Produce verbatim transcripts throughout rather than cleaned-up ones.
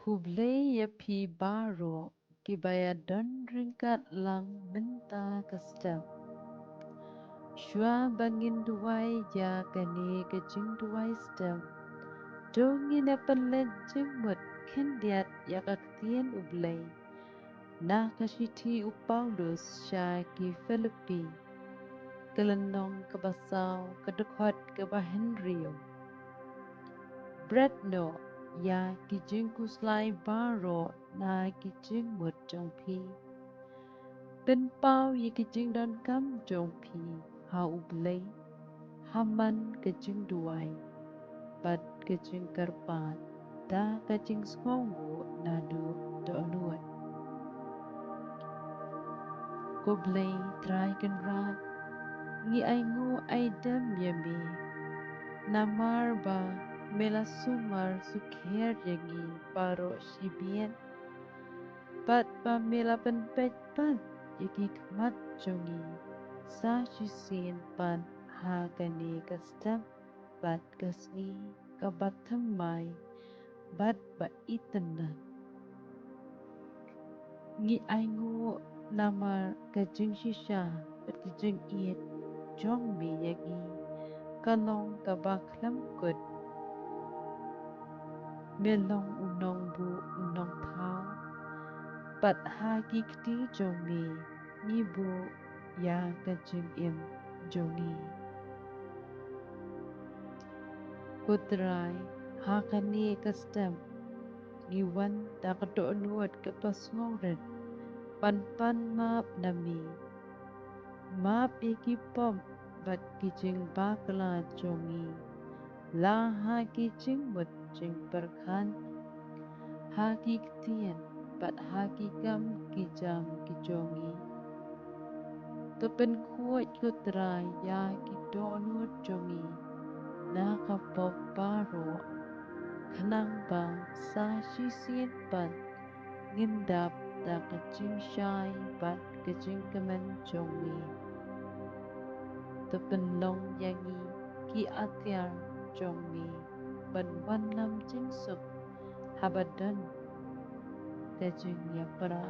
Khublei ïa phi baroh kiba ïadon ryngkat lang mynta ka step. Shuwa ba ngin duwai ïa kane ka jingduwai step, to ngin ïa pynleit jingmut khyndiat ïa ka ktien U Blei na ka shithi u Paulus sha ki Philippi, ka lynnong kaba saw, ka dkhot kaba hynriew. Bret noh ïa ki jingkhuslai baroh na ki jingmut jong phi. Pynpaw ïa ki jingdonkam jong phi ha U Blei ha man ka jingduwai bad ka jingkyrpad da ka jingsngewnguh naduh dohnud. Ko Blei Trai Kynrad, ngi ainguh aidem ïa me, namar ba me la sumar sukher ïa ngi baroh shibit, bad ba me la pynpeit pat ïa ki khmat jong ngi sa shisien pat ha kane ka step bad ka sngi kaba thymmai bad ba itynnad. Ngi ainguh namar ka jingshisha bad ka jingïeit jong me ïa ngi ka long kaba khlem kut. Me long u nongbuh u nongthaw, bad ha ki kti jong me ngi buh ïa ka jingim jong ngi. Ko Trai, ha kane ka step ngi wan da ka dohnud kaba sngewrit ban pan map na me. Map ïa ki pop bad ki jingbakla jong ngi, la ha ki jingmut jingpyrkhat, ha ki ktien bad ha ki kam ki jam ki jong ngi. To pynkhuid, ko Trai, ïa ki dohnud jong ngi na ka pop baroh, khnang ba sa shisien pat ngin dap da ka jingshai bad ka jingkmen jong me. To pynlong ïa ngi ki atiar jong me ban wanlam jingsuk haba don ka jingïapra,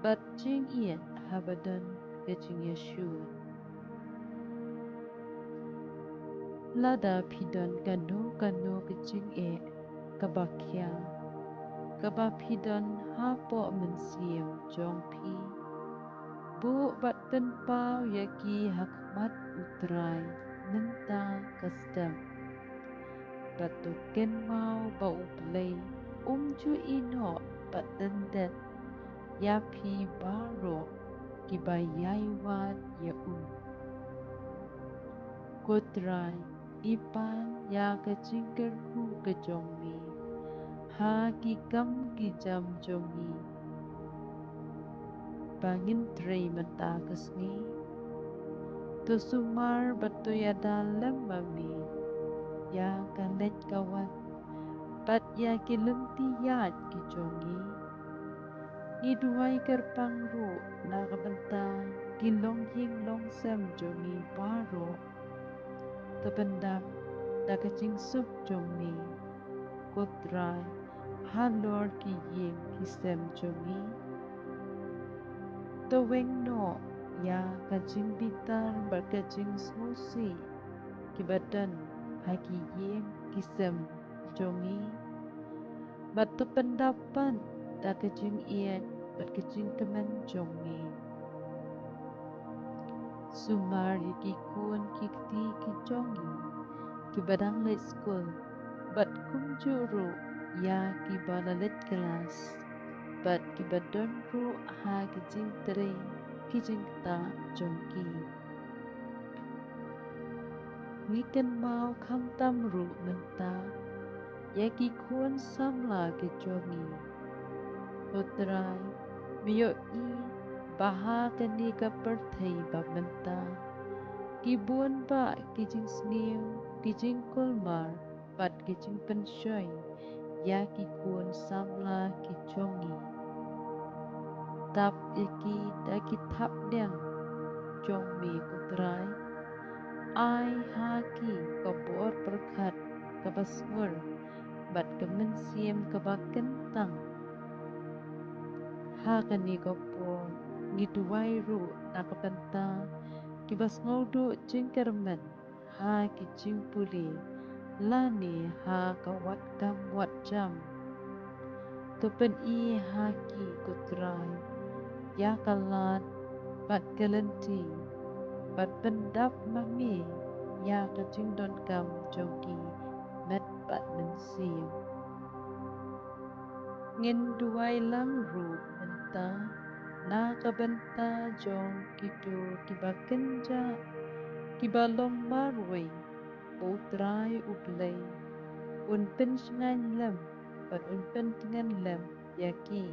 bad jingïeit haba don ka jingïashoh. Lada phi don kano kano ka jingeh kaba khia kaba phi don hapoh mynsiem jong phi, buh bad pynpaw ïa ki ha khmat U Trai mynta ka step. Bad to kynmaw ba U Blei um ju ïehnoh bad dyndet ïa phi baroh kiba ïai wad ïa u. Ko Trai, ngi pan ïa ka jingkyrkhu ka jong me ha ki kam ki jam jong ngi ba ngin trei mynta ka sngi. To sumar bad to ïada lem ma me ïa ka leit ka wan bad ïa ki lynti ïaid ki jong ngi. Ngi duwai kyrpang ruh na ka bynta ki longïing longsem jong ngi baroh. To pyndap da ka jingsuk jong me, ko Trai, halor ki ïing ki sem jong ngi. To weng noh ïa ka jingbitar bad ka jingsngewsih kiba don ha ki ïing ki sem jong ngi. Bad to pyndap pat da ka jingïeit bad ka jingkmen jong me. Sumar ïa ki khun ki kti ki jong ngi kiba dang leit skul, bad kumjuh ruh ïa kiba la leit klas, bad kiba don ruh ha ki jingtrei ki jingktah jong ki. Ngi kynmaw khamtam ruh mynta ïa ki khun samla ki jong ngi. Ko Trai, me ïohi ba ha kane ka pyrthei ba mynta ki bun bah ki jingsniew, ki jingkulmar bad ki jingpynshoi ïa ki khun samla ki jong ngi. Tap ïa ki da ki thapniang jong me, ko Trai. Ai ha ki ka bor pyrkhat kaba sngur bad ka mynsiem kaba kyntang. Ha kane ka por ngi duwai ruh na ka bynta kiba sngewduh jingkyrmen ha ki jingpule lane ha ka wad kam wad jam. To pyni ha ki, ko Trai, ïa ka lad bad ka lynti, bad pyndap ma me ïa ka jingdonkam jong ki met bad mynsiem. Ngin duwai lang ruh mynta na ka bynta jong kito kiba kynjah, kiba long marwei, ba U Trai U Blei un pynshngaiñ lem bad un pyntngen lem ïa ki.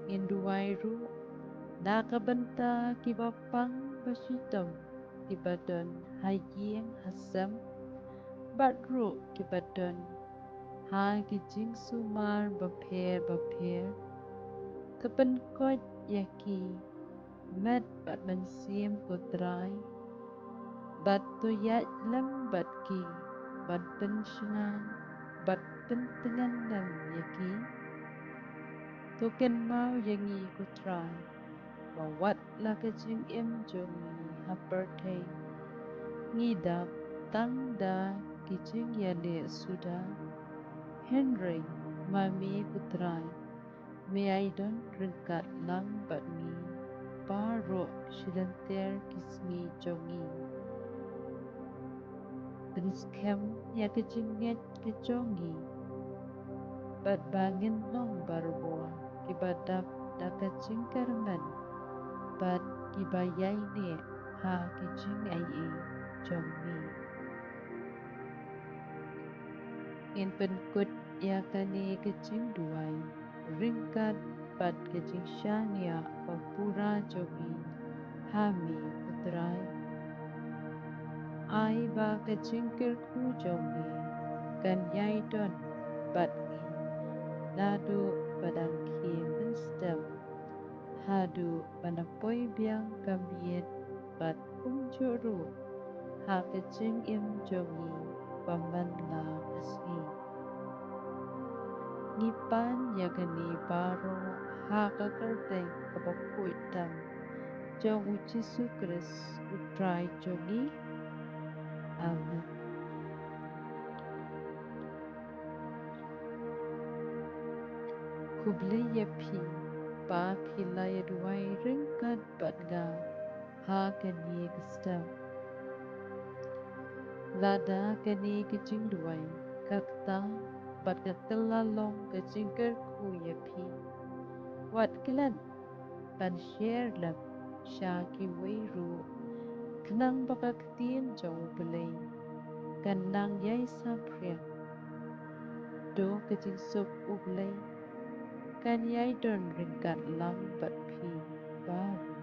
Ngin duwai ruh na ka bynta kiba pang ba shitom, kiba don ha ïing ha sem, bad ruh kiba don ha ki jingsumar bapher bapher. To pynkoit ïa ki met bad mynsiem, ko Trai, bad to ïaid lem bad ki, bad pynshngaiñ bad pyntngen lem ïa ki. To kynmaw ïa ngi, ko Trai, ba wat la ka jingim jong ngi ha pyrthei ngi dap tang da ki jingïaleh suda. Hynrei ma me, ko Trai, me ai don ryngkat lang bad ngi baroh shilynter ki sngi jong ngi. Pynskhem ïa ka jingngeit ka jong ngi, bad ba ngin long barabor kiba dap da ka jingkyrmen bad kiba ïaineh ha ki jingaiei jong ngi. Ngin pynkut ïa kane ka jingduwai ryngkat bad ka jingshaniah ba pura jong ngi ha me, ko Trai. Ai ba ka jingkyrkhu jong me kan ïai don bad ngi naduh ba dang khie mynstep haduh ba na poi biang ka miet, bad kumjuh ruh ha ka jingim jong ngi ba man la ka sngi. Ngi pan ïa kane baroh ha ka kyrteng kaba khuid tam jong U Jisu Khrist, U Trai jong ngi. Amen. Khublei ïa phi ba phi la ïa duwai ryngkat bad nga ha kane ka step. Lada kane ka jingduwai ka kta bad ka kylla long ka jingkyrkhu ïa phi, wat klet ban share lem sha kiwei ruh, khnang ba ka ktien jong U Blei kan nang ïai saphriang. To ka jingsuk U Blei kan ïai don ryngkat lang bad phi baroh.